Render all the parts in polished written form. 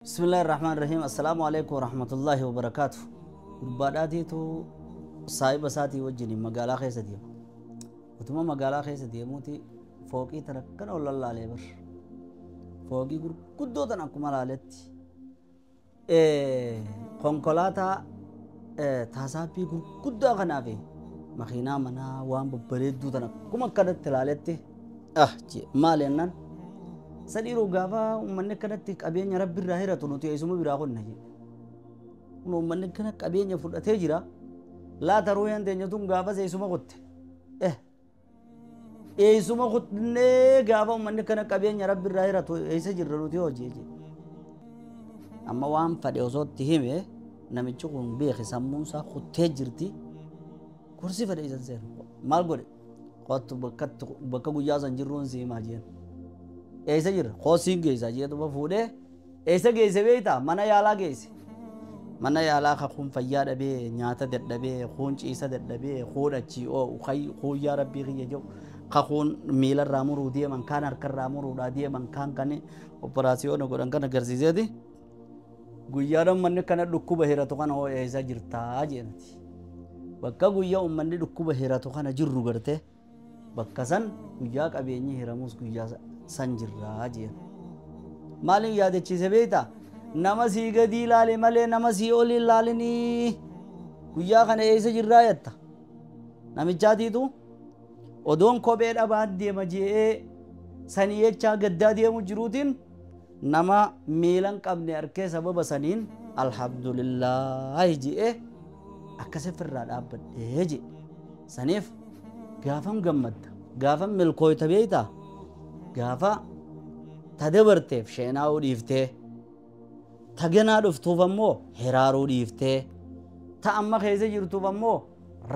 Bismillahirrahmanirrahim. Assalaamu alaikum warahmatullahi wabarakaatu. Gurbaadhaatiitu saahiba isaatii wajjin magaalaa keessa deema. Utuma magaalaa keessa deemuuti fooqii tana akkana ol lallaalee bar. Fooqii gurguddoo tana akkuma laaletti konkolaataa taasaappii gurguddaa kanaa fi makiinaa manaa waan babbareedduu tana akkuma akkanatti laaletti ah maal jennaan sadhiiruu gaafa uummanni akkanatti qabeenya rabbi irraa hiratu nuti eessuma biraa qonna jedhe. Kun uummanni akkana qabeenya fudhatee jira. Laata ruuyan teenya tun gaafas eessuma kutte. Eessuma kunnee gaafa uummanni akkana qabeenya rabbi irraa hiratu eessa jirra nuti hojii jedhe. Amma waan fadhe osoo itti hime namichi kun beeke sammuun isaa kuttee jirti. Kursi fadhe isan seenu. Maal godhe? Kottu bakka guyyaa san jirruun si himaa jeen. Eessa jirra? Koosiin geessa jeetuma fuudhee eessa geesse beektaa? Mana yaalaa geesse. Mana yaalaa kakuun fayyaa dhabee, nyaata dadhabee, kuun ciisa dadhabee, kuun achii oo'u, kuun yaa rabbii kiyya jedhu, kakuun miilarraa muruu deeman, kaan harkarraa muruudhaa deeman, kaan kan operaasiyoona godhan kan agarsiiseeti. Guyyaa uummanni kana dhukkuba hiratu kana hoo eessa jirtaa jeenati. Bakka guyyaa uummanni dhukkuba hiratu kana jirru gartee bakka san guyyaa qabeenyi hiramus guyyaa san jirraa jeen. Maaliin yaadachiise beektaa? Nama sii gadi ilaale malee nama sii ol hin ilaalinii. Guyyaa kana eessa jirraa jetta? Namichaatiitu odoon kophee dhabaa deema je'ee sanii jechaa gaddaa deemu jiruutiin nama miila hin qabne arkee sababa saniin alhamdulillaahi je'ee akkas ofirraa dhaabbadhee je'e. Saniif gaafam gammadda, gaafam milkooyta beektaa? Gaafa ta dabarteef sheenaa'uu dhiiftee, ta ganaa dhuftuuf ammoo hiraaruu dhiiftee, ta amma keessa jirtuuf ammoo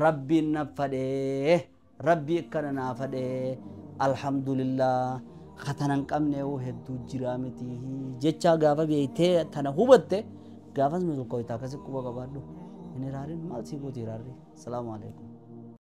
rabbiin na fadhee, rabbii akkana naa fadhee, alhamdulillah katana hin qabne hoo hedduu jiraa miti jechaa gaafa beektee tana hubatte gaafas milkooyta akkasi quba qabaadhu. Hin hiraarin maal sii gooti hiraarri. Salaamu alaikum.